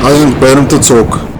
Аянд баримтат сувг.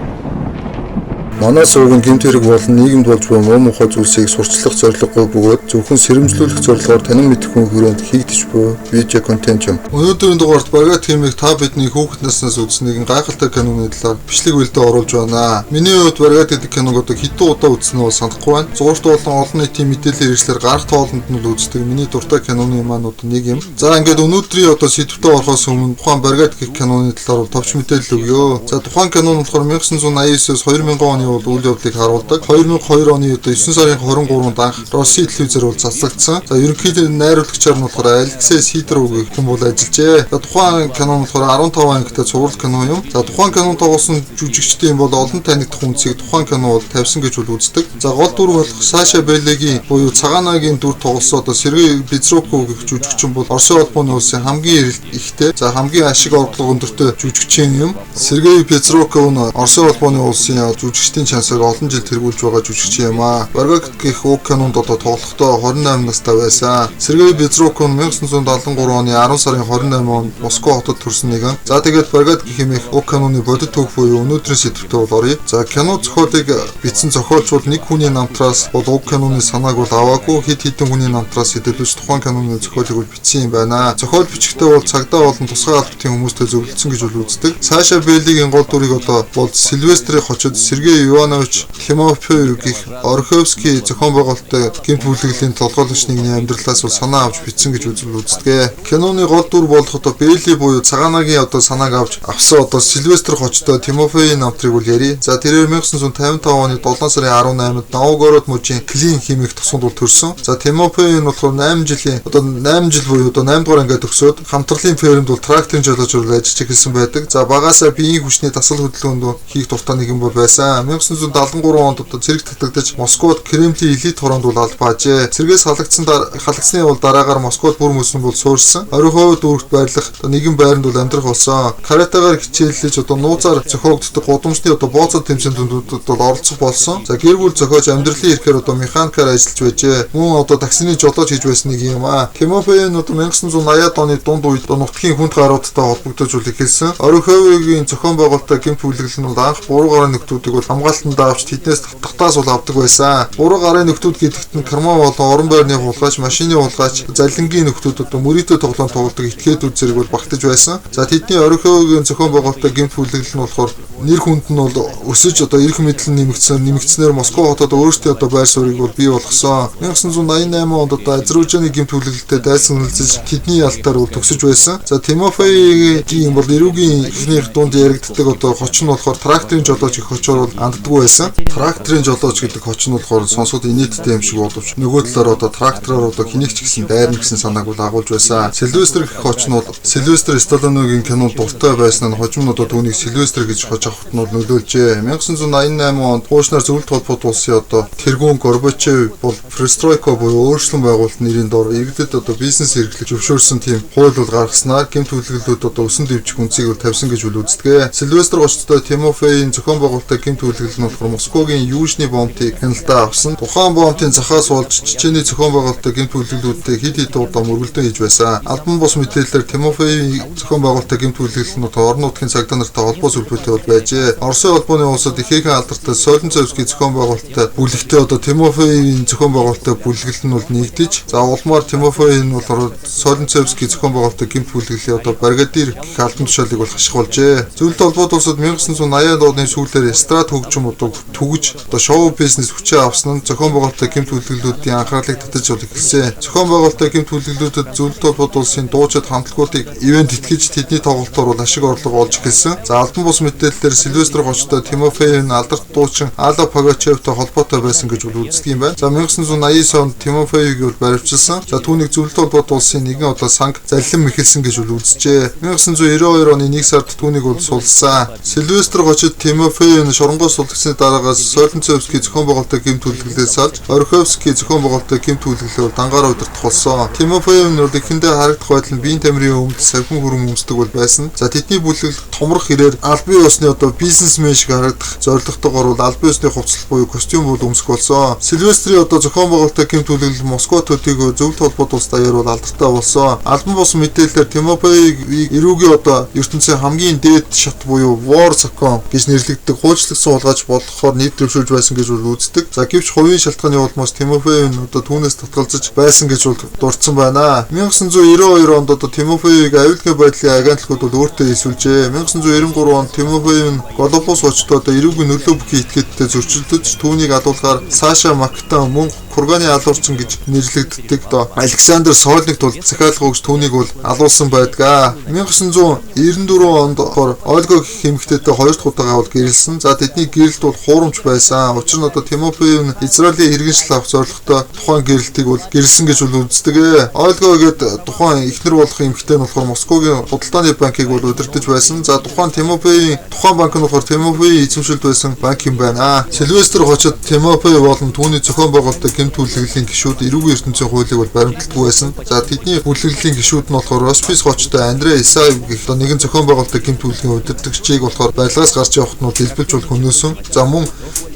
Манай сувг нь гэмт хэрэг болон нийгэмд болж буй муу мухай зүйлсийг сурталчлах зорилгогүй бөгөөд зөвхөн сэрэмжлүүлэх зорилгоор танин мэдэх хүн хүрээнд хийгдэж буй видео контент юм. Өнөөдрийн дугаарт Багат хэмээх та бидний хүүхэд наснаас үзсэн нэгэн гайхалтай киноны талаар бичлэг бэлдээ оруулж байна. Миний хувьд Багат гэдэг киног одоо хэдэн удаа үзсэн нь бол санахгүй байна. Зурагт болон олон нийтийн мэдээллийн хэрэгслээр гарах тоолонд нь л үздэг миний дуртай киноны маань одоо нэг юм. За, ингээд өнөөдрийн одоо сэдвтэ орохоос өмнө тухайн Багат гэх киноны талаар бол товч мэдээлэл өгье. За, тухайн кино нь болохоор 1989-өөс 2000 оны бол үйл явдлыг харуулдаг. 2002 оны одоо 9 сарын 23-нд анх Российн телевизээр бол заслагдсан. За, ерөнхийдөө найруулагчаар нь болохоор Алексей Сидоров гэх хүн бол ажиллажээ. За, тухайн кино нь болохоор 15 ангитай цуврал кино юм. За, тухайн кинонд тоглосон жүжигчдийн бол олон танигдах үнцгийг тухайн кино бол тавьсан гэж бол үздэг. За, гол дүр болох Саша Белегийн буюу Цагаанагийн дүр тоглосон одоо Сергей Безруков гэх жүжигчин бол Оросын холбооны улсын хамгийн эрэлт ихтэй, за, хамгийн ашиг орлого өндөртэй жүжигчин юм. Сергей Безруков нь Оросын холбооны улсын жүжигчдийн чансыг олон жил тэргүүлж байгаа жүжигчин юм аа. Баргат гэх уг кинонд одоо тоглохдоо 28 настай байсан. Сергей Безруков нь 1973 оны 10 сарын 28 онд Москва хотод төрсэн нэгэн. За, тэгээд Баргат гэх хэмээх уг киноны бодит түүх буюу өнөөдрийн сэдвтэ бол оръё. За, кино зохиолыг бичсэн зохиолч бол нэг хүний намтраас бол уг киноны санааг бол аваагүй, хэд хэдэн хүний намтраас сэдвлэж тухайн киноны зохиолыг бол бичсэн юм байна. Зохиол бичихдээ бол цагдаа болон тусгай албатын хүмүүстэй зөвлөдсөн гэж бол үздэг. Саша Белигийн гол дүрийг одоо бол Сильвестрийн хочид Сергей Иванович Тимофеев гэх Орховский зохион байгуулалттай гэмт бүлэглэлийн толгойлогч нэгний амьдралаас бол санаа авч бичсэн гэж үзэл үздэг. Киноны гол дүр болох одоо Бели буюу Цагаанагийн одоо санааг авч авсан одоо Сильвестр хочтой Тимофеийн намтрыг бол ярий. За, тэрээр 1955 оны 7 сарын 18-нд Новгород мужийн Клин хэмээх тосгонд бол төрсөн. За, Тимофей нь болохоор 8 жилийн одоо 8 жил буюу одоо 8 дугаар ангиа төгсөөд хамтрлын фермд бол тракторын жолооч бол ажиллаж эхэлсэн байдаг. За, багасаа биеийн хүчний дасгал хөдөлгөөнд хийх дуртай нэгэн бол байсан. 1973 онд одоо цэрэг татагдаж Москвад Кремлийн элит хороонд бол албаажээ. Цэргээс халагдсны бол дараагаар Москвад бүр мөсөн бол суурьсан. Орхио дүүрэгт байрлах одоо нэгэн байранд бол амьдрах болсон. Каратагаар хичээллэж одоо нууцаар зохиогддог гудамжны одоо бооцоо тэмцээндүүдэд бол оролцох болсон. За, гэр бүл зохиож амьдралын эрхээр одоо механикаар ажиллаж байжээ. Мөн одоо таксины жолооч хийж байсан нэг юм аа. Тимофей нь одоо 1980-ад оны дунд үед одоо нутгийн хүнд гаруудтай холбогдож бол эхэлсэн. Орхиовын зохион байгуулалттай гэмт бүлэглэл нь бол анх буруу гарын нөхдүүдийг бол хамгаалтанд авч тэднээс татаас бол авдаг байсан. Буруу гарын нөхдүүд гэдэгт нь карман болон орон байрны хулгайч, машины хулгайч, залингийн нөхдүүд, одоо мөрийтэй тоглоом тоглодог этгээдүүд зэрэг бол багтаж байсан. За, тэдний Орхиовын зохион байгуулалттай гэмт бүлэглэл нь болохоор нэр хүнд нь бол өсөж одоо эрх мэдэл нь нэмэгдснээр Москва хотод өөрсдийн одоо байр суурийг бол бий болгосон. 1988 онд одоо Азербайджаны гэмт хүлээлттэй дайсан үнэлзэж тэдний ялтаар бол төгсөж байсан. За, Тимофейгийн бол эрүүгийн эхнийх дунд яригддаг одоо хоч нь болохоор тракторын жолооч гэх хочоор бол анддаггүй байсан. Тракторын жолооч гэдэг хоч нь болохоор сонсоход инээдтэй юм шиг боловч нөгөө талаар одоо трактороор одоо хэнийг ч гэсэн дайрна гэсэн санааг бол агуулж байсан. Сильвестр гэх хоч нь бол Сильвестр Сталлоногийн кинонд дуртай байсан нь хожим нь одоо түүнийг Сильвестр гэж хож авахт нь бол нөлөөлжээ. 1988 онд хуучнаар зөвлөлт холбоот улсын одоо тэргүүн Горбачев бол перестройка буюу өөрчлөн байгуулалт нэрийн дор иргэдэд одоо бизнес эрхлэх зөвшөөрсөн тийм хууль бол гаргаснаар гэмт хүлэглэлүүд одоо өсөн дэвжих үнцгийг бол тавьсан гэж үл үздэг. Сильвестр гочтой Тимофейн зохион байгуулалттай гэмт хүлэглэл нь болохоор Москвагийн Южны бомтыг хяналтаа авсан. Тухайн бомтын захаас болж Чечений зохион байгуулалттай гэмт хүлэглэлүүдтэй хэд хэд удаа мөргөлдөн хийж байсан. Албан бус мэдээлэлээр Тимофейн зохион байгуулалттай гэмт хүлэглэл нь одоо орон нутгийн цагдаа нартай холбоо сүлбээтэй бол байжээ. Оросын холбооны улсад ихээхэн алдартай Солонцовский зохион байгуулалттай бүлэгтээ одоо Тимофейн зохион байгуулалттай бүлэглэл нь бол нэгдэж, за, улмаар Тимофей нь болохоор Солонцовский зохион байгуулалттай гэмт бүлэглэлийн одоо бригадир гэх албан тушаалыг бол хаших болжээ. Зөвлөлт холбоот улсад 1980-ад оны сүүлээр эстрад хөгжим одоо түгж одоо шоу бизнес хүчээ авсан нь зохион байгуулалттай гэмт хүлэглэлүүдийн анхаарлыг татаж бол эхэлсэн. Зохион байгуулалттай гэмт хүлэглэлүүдэд зөвлөлт холбоот улсын дуучид хамтлагуудыг ивент итгэж тэдний тоглолтоор бол ашиг орлого олж эхэлсэн. За, албан бус мэдээлэлээр Сильвестр гочтой Тимофей нь алдарт дуучин Алла Пугачевтай холбоотой байсан гэж бол үздэг юм байна. За, 1989 онд Тимофеевийг бол баривчилсан. За, түүнийг зөвлөлт холбоот улсын нэгэн одоо санг заллин мэхэлсэн гэж бол үзжээ. 1992 оны 1 сард түүнийг бол сулсан. Сильвестр гочид Тимофей нь шоронгоос суллагдсаны дараагаас Солнцевский зохион байгуулалтын гэмт хүлэглэлээс салж Орховский зохион байгуулалтын гэмт хүлэглэлээр бол дангаар удирдах болсон. Тимофеев нь бол эхэндээ харагдах байдал нь биеийн тамирын өмд савхин хүрэн өмсдөг бол байсан. За, тэдний бүлэглэл томрох хэрээр албан ёсны одоо бизнесмен шиг харагдах зорилготойгоор бол албан ёсны хувцас буюу костюм бол өмсөх болсон. Сильвестрийн одоо зохион байгуулалтын гэмт хүлэглэл Москва төдийгөө зөвлөлт холбоот улс даяар бол алдартай болсон. Албан бус мэдээлэлээр Тимофеевийг эрүүгийн одоо ертөнцийн хамгийн дээд шат буюу вор закон гэж нэрлэгддэг хуульчлагдсан хулгайч болохоор нийт дэвшүүлж байсан гэж бол үздэг. За, гэвч хувийн шалтгааны улмаас Тимофеев нь одоо түүнээс татгалзаж байсан гэж бол дурдсан байна. 1992 онд одоо Тимофеевийг аюулгүй байдлын агентлагууд бол өөртөө элсүүлжээ. 1993 онд Тимофеев нь Голоплус хочдоо одоо эрүүгийн нөлөө бүхий этгээдтэй зөрчилдөж, түүнийг алуулахаар Саша Мактан, мөн Курганы алуурчин гэж нэрлэгддэг одоо Александр Сольник тул захиалга өгч түүнийг бол алуулсан байдаг. 1994 онд болохоор Ольга гэх эмэгтэйтэй хоёр дахь удаага бол гэрлэсэн. За, тэдний гэрэлт бол хуурамч байсан. Учир нь одоо Тимофеев нь Израилийн иргэншил авах зорилготой тухайн гэрэлтийг бол гэрлэсэн гэж бол үздэг. Ольга гээд тухайн эхнэр болох эмэгтэй нь болохоор Москвагийн худалдааны банкыг бол удирдах байсан. За, тухайн Тимофеевийн тухайн банк нь болохоор Тимофеевийн эзэмшилд байсан банк юм байна. Сильвестр хочид Тимофеев болон түүний зохион байгуулалтын гэмт хүлэглэлийн гишүүд эрүүгийн ертөнцийн хуулийг бол баримталдаггүй байсан. За, тэдний хүлэглэлийн гишүүд нь болохоор Роспис хочтой Андрей Исаев гэх одоо нэгэн зохион байгуулалтын гэмт хүлэглэлийн удирдагчийг болохоор барилгаас гарч явахад нь дэлбэлж бол хөнөөсөн. За, мөн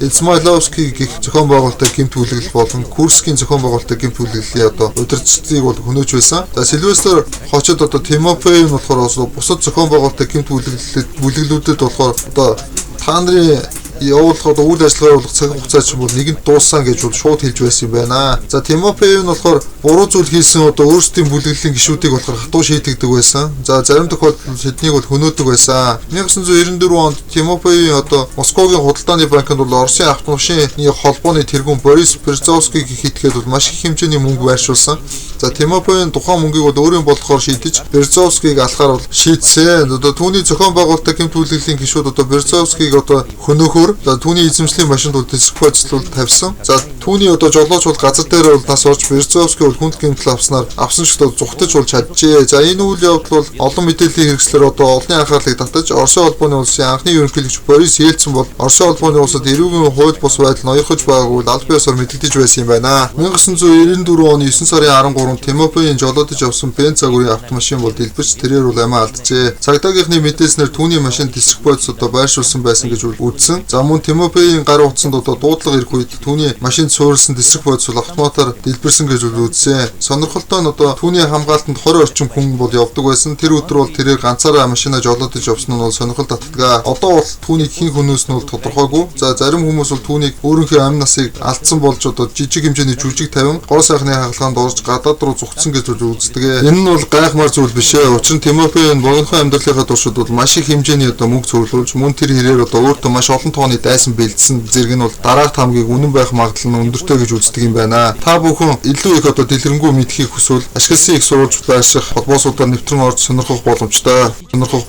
Измайловский гэх зохион байгуулалтын гэмт хүлэглэл болон Курскийн зохион байгуулалтын гэмт хүлэглэлийн одоо удирдагчдыг бол хөнөөж байсан. За, Сильвестр хочид одоо Тимофеев нь болохоор бусад зохион байгуулалтын гэмт хүлэглэлүүдэд болохоор одоо та нарын явуулах одоо үйл ажиллагаа явуулах цаг хугацаа чинь бол нэгэнт дууссан гэж бол шууд хэлж байсан юм байна. За, Тимофеев нь болохоор буруу зүйл хийсэн одоо өөрсдийн бүлэглэлийн гишүүдийг болохоор хатуу шийтгдэг байсан. За, зарим тохиолдолд тэднийг бол хөнөөдөг байсан. 1994 онд Тимофеевийн одоо Москвагийн худалдааны банкнд бол Оросын автомашины холбооны тэргүүн Борис Березовский гэх этгээд бол маш их хэмжээний мөнгө байршуулсан. За, Тимофеевийн тухайн мөнгийг бол өөрийн бодлохоор шийдэж, Березовскийг алахаар бол шийдсэн. Одоо түүний зохион байгуулалтын гэмт хүлэглэлийн гишүүд одоо Березовскийг одоо хөнөөхөөр, за, түүний эзэмшлийн машинд бол тэсрэх бодис бол тавьсан. За, түүний одоо жолооч бол газар дээр бол нас орж, Березовский бол хүнд гэмтэл авснаар авсан шигт бол зугтаж бол чаджээ. За, энэ үйл явдал бол олон мэдээллийн хэрэгслээр одоо олонний анхаарлыг татаж, Оросын холбооны улсын анхны ерөнхийлөгч Борис Ельцин бол Оросын холбооны улсад эрүүгийн хууль бус байдал ноёрхож байгааг бол аль биесээр мэдэгдэж байсан юм байна. 1994 оны 9 сарын 13-нд Тимофеийн жолоодож явсан Бенз загварын автомашин бол дэлбэрч, тэрээр бол амиа алджээ. Цагдаагийнхны мэдээлснээр түүний машин тэсрэх бодис одоо байршуулсан байсан гэж үзсэн. За, мөн Тимофеийн гар утсанд одоо дуудлага ирэх үед түүний машинд суурилсан тэсрэх бодис бол автоматар дэлбэрсэн гэж үзсэн. Сонирхолтой нь одоо түүний хамгаалтанд 20 орчим хүн бол явдаг байсан. Тэр өдөр бол тэрээр ганцаараа машинаа жолоодож явсан нь бол сонирхол татдаг. Одоо бол түүнийг хэн хөнөөс нь бол тодорхойгүй. За, зарим хүмүүс бол түүнийг өөрийнхөө амь насыг алдсан болж одоо жижиг хэмжээний жүжиг тавин гоо сайхны хагалгаанд орж гадаад руу зугтсан гэж үздэг. Энэ нь бол гайхмаар зүйл биш ээ. Учир нь Тимофей энэ богинохон амьдралынхаа туршид бол маш их хэмжээний одоо мөнгө цуглуулж, мөн тэр хэрээр одоо өөртөө маш олон тооны дайсан бэлдсэн зэрэг нь бол дараах таамгийг үнэн байх магадлал нь өндөртэй гэж үздэг юм байна. Та бүхэн илүү их одоо дэлгэрэнгүй мэдэхийг хүсвэл ашигласан их сурвалж байрших холбоосуудаар нэвтрэн орж сонирхох боломжтой. Сонирхох